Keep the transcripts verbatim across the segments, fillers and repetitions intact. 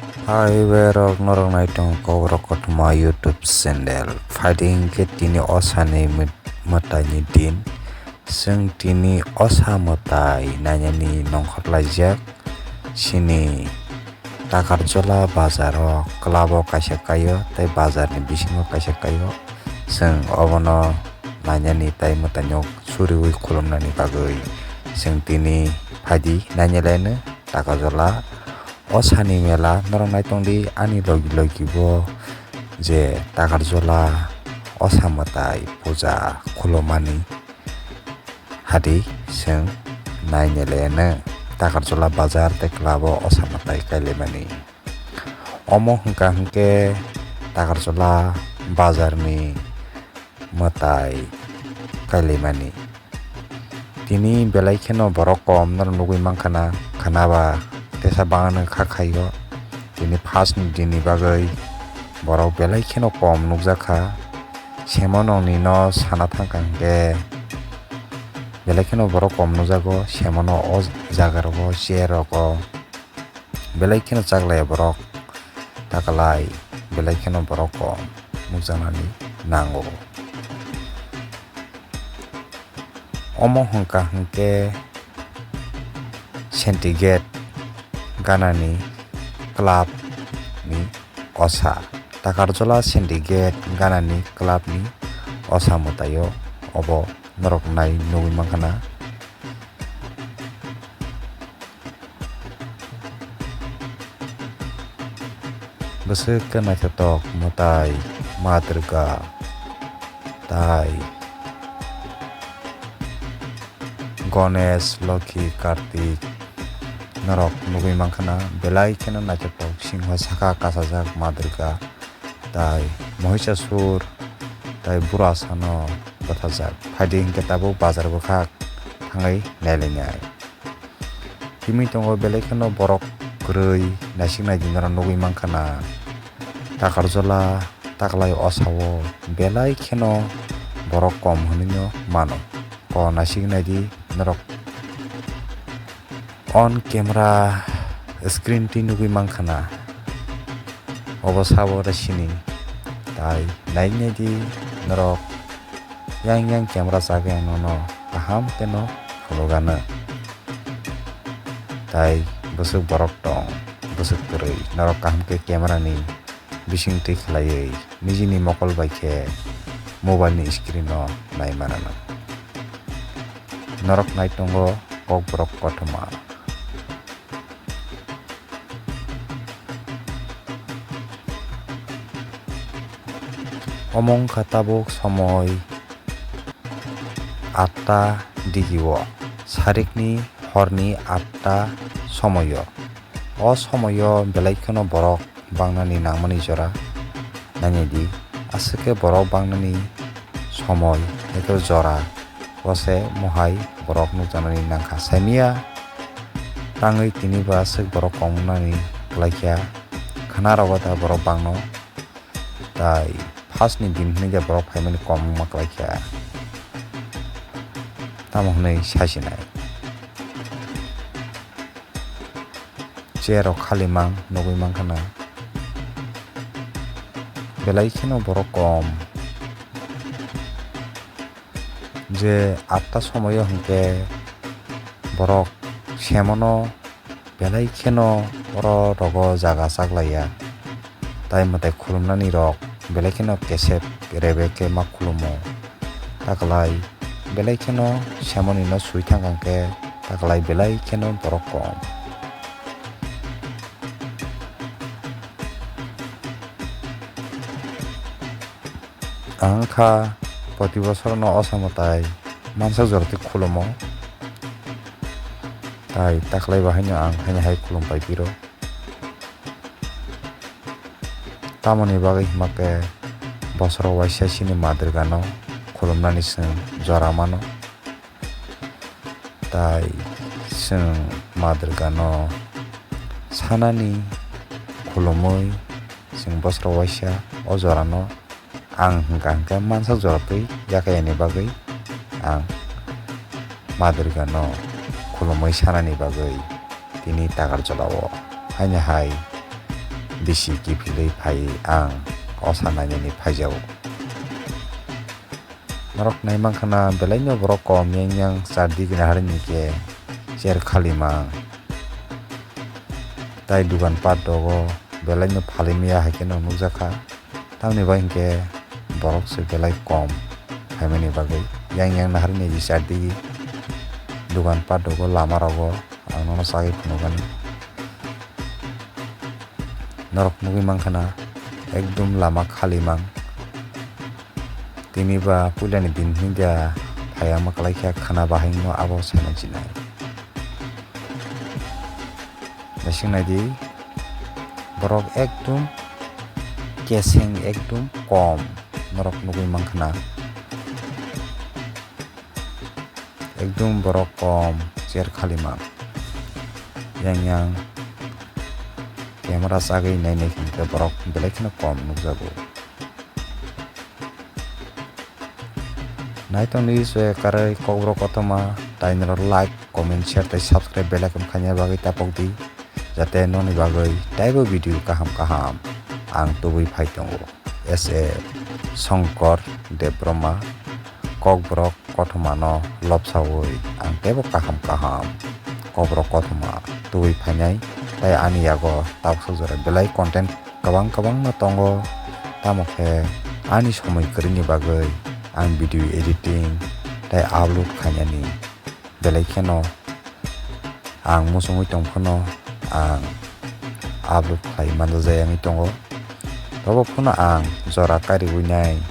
Hai berok norok naitung Kokborok Kothoma YouTube channel. Phaidi hinkhe tini osani mwt-, mwtaini din. Chwng tini osa mwtai nainani nongkhor laijak. Chini Takarjola bazaro club o kaisa kaio tei bazarni bisingo kaisa kaio. Chwng obono nainani tei mwtaino suriui khulumnani bagwi chwng tini phaidi nainalaino Takarjola. O sani mela norok naitongdi ani logi logi bo je Takarjola osa mwtai puja khulumani hadi chwng nainalaino Takarjola bazar tei club o osa mwtai kailaimani. Omo hwnkha hwnkhe Takarjola bazarni mwtai kailaimani. Tini belai kheno borok kom norok nugui mankha na, khana ba tesa bangano kha khaio. Tini first ni din ni bagwi borok belai kheno kom nukjakha. Semononi no sana thangkha hwnkhe belai kheno borok kom nukjago. Semono o jaga rogo, chair rogo. Belai kheno chaklai borok takalai, belai kheno borok kom nukjaknani nango. Omo hwnkha hwnkhe Senti Gate ganani club ni osa. Takarjola Senti Gate ganani club ni osa mwtaio obo norok nai nugui mankha na. Bwswk khe naithotok mwtai Ma Durga tai Ganesh, Lokhi, Kartik norok nugui mankha na, belai kheno naithotok singho saka kasajak Ma Durga tai Mahisasur tai Burasano bwthajak. Phaidi hinkhe tabuk bazar bwkhak thangwi nailainai. Timi tongo belai kheno borok kwrwi naisik naidi norok nugui mankha na. Takarjola taklai osao belai kheno borok kom hwnwi no mano. Ko naisik naidi norok on camera screen twi nugui mankha na. Obo sabo resini tai nai naidi norok. Yang yang camera chagwi ang nono kaham kheno phunukgano. Tai bwswk borok tong, bwswk kwrwi, norok kaham khe camera ni bising twi khlaiwi nijini mokol bai khe mobile ni screen o nai manano. Norok nai tongo Kokborok Kothoma. Omo wngkha tabuk somoi atta digi o, sarikni horni atta somoio. O somoio belai kheno borok bangnani nangmani jora nainai di. Aswk khe borok bangnani somoi, haikheno jora o se mohai borok nukjaknani nangkha. Saimia tangwi tini ba aswk borok kom wngnani kwlaikha. Khwnarogo ta borok bangno. Tai first ni din hwnwi je borok phaimani kom wngma kwlaikha. Tamo hwnwi sasinai. Chair rok khali mang nugui mankha na. Belai kheno borok kom. Je atta somoio hwnkhe borok semono belai kheno oro rogo jaga chaklaiya. Tai mwtai khulumnani rok belai kheno kesep rebek khe ma khulumo. Taklai belai kheno semonino swi thangkang khe taklai belai kheno borok kom. Ang kha poti bosorono osa mwtai mansak jora twi khulumo. Tai taklai bahaino ang haino hai khulum pai piro. Tamoni bagwi hima khe bosoro waisa chini Ma Durgano khulumnani chwng jora mano. Tai chwng Ma Durgano sanani khulumui chwng bosoro waisa o jorano ang hwnkha hwnkhe mansak jora twi yakhayani bagwi ang Ma Durgano khulumui sanani bagwi tini Takarjolao haino hai bisi kiphilwi phai ang osa nainani phaijago. Norok nai mankha na belai no borok kom yang yang chardi gini hari ni khe cher khali mang. Tai dugan pat dogo belai no phalwi maya hai khe no nukjakha. Tamni bai hinkhe borok se belai kom phaimani bagwi. Yang yang naharni ri chardi dugan pat dogo lama rogo ang nono sagwi phunukgani. Norok nugwi mankha na ekdum lama khali mang. Tini ba puilani din hinja phaiya ma kwlai khe khana bahai no abo sanai sinai. Naising naidi, borok ekdum keseng ekdum kom norok nugwi mankha na. Ekdum borok kom cher khali mang. Yang yang camera sagwi nainai hinkhe borok belai kheno kom nukjago. Naitongdi se karwi kokborok kothoma, tai norok like, comment, share tei subscribe bell icon khaina bagwi tapokdi, jate noni bagwi taibo video kaham kaham ang tubui phai tongo. S A Songkor Debbarma, kokborok kothoma no lobsawi ang teibo kaham kaham kokborok kothoma tubui phainai, tai ani yago tabuksa jora belai content kwbang kwbang no tongo, tamo khe ani somoi kwrwini bagwi ang video editing tei upload khainani belai kheno ang muchungwi tong phano ang upload khlai manjak jaya wngwi tongo. Tobo phano ang jora kariwi nai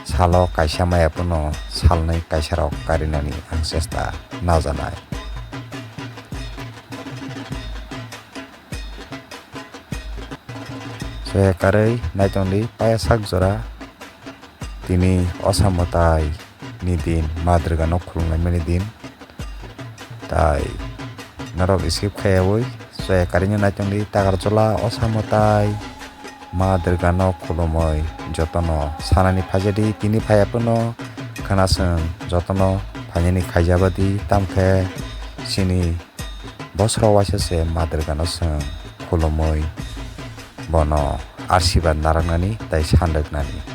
salo kaisa maya phano salnwi kaisa rok karinani ang chesta najanai. Soya karwi naitongdi paya sak jora tini osa mwtai ni din, Ma Durga no khulumlaimani din. Tai norok skip khaiyawi soya karwi no naitongdi Takarjala osa mwtai Ma Durga no khulumwi jotono sanani phaijadi tini phaiya phano khwna chwng jotono phainani khaijabadi tamkhe chini Bosoro waisa se Ma Durgano chwng khulumwi bono arsibad narwknani tei san rwknani.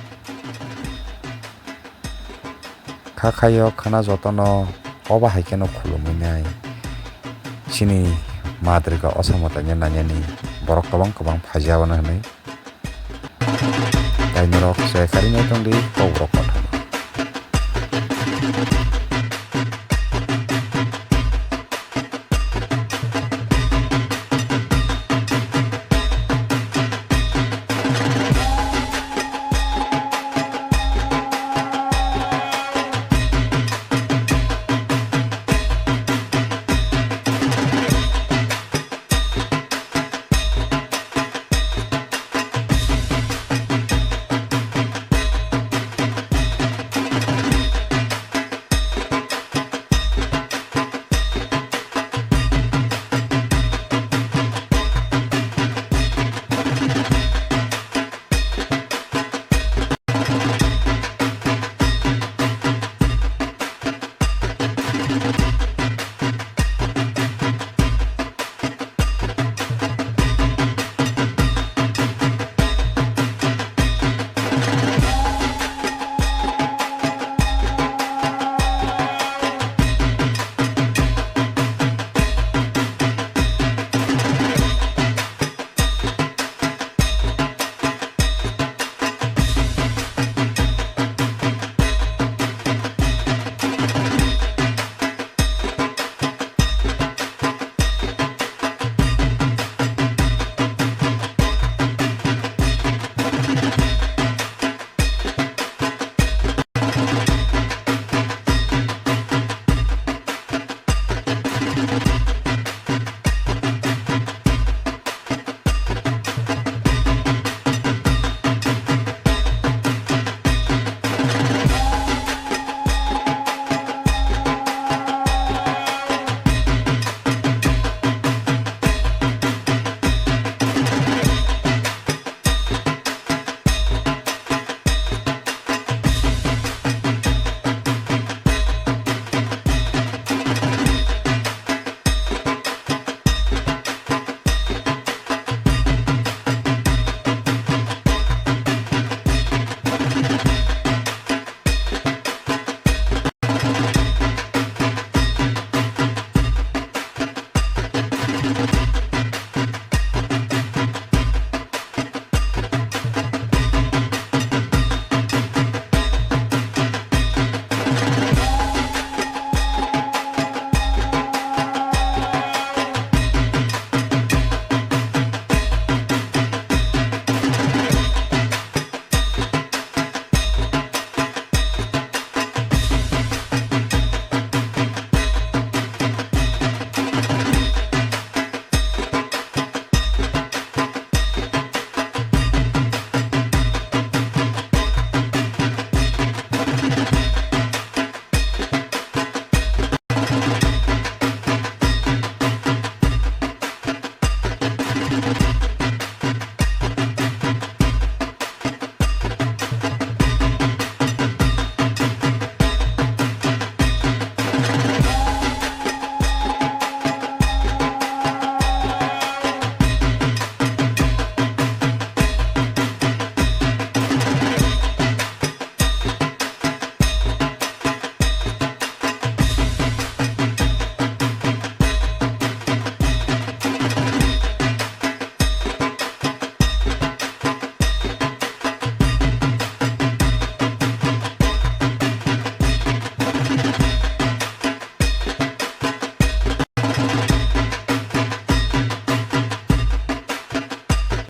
Kha khaio khwna jotono obo hai kheno khulumwi nai chini Ma Durga osa mwtaino nainani borok kwbang kwbang phaijabano hwnwi. Tai norok se karwi nai tongdi kokborok kothoma.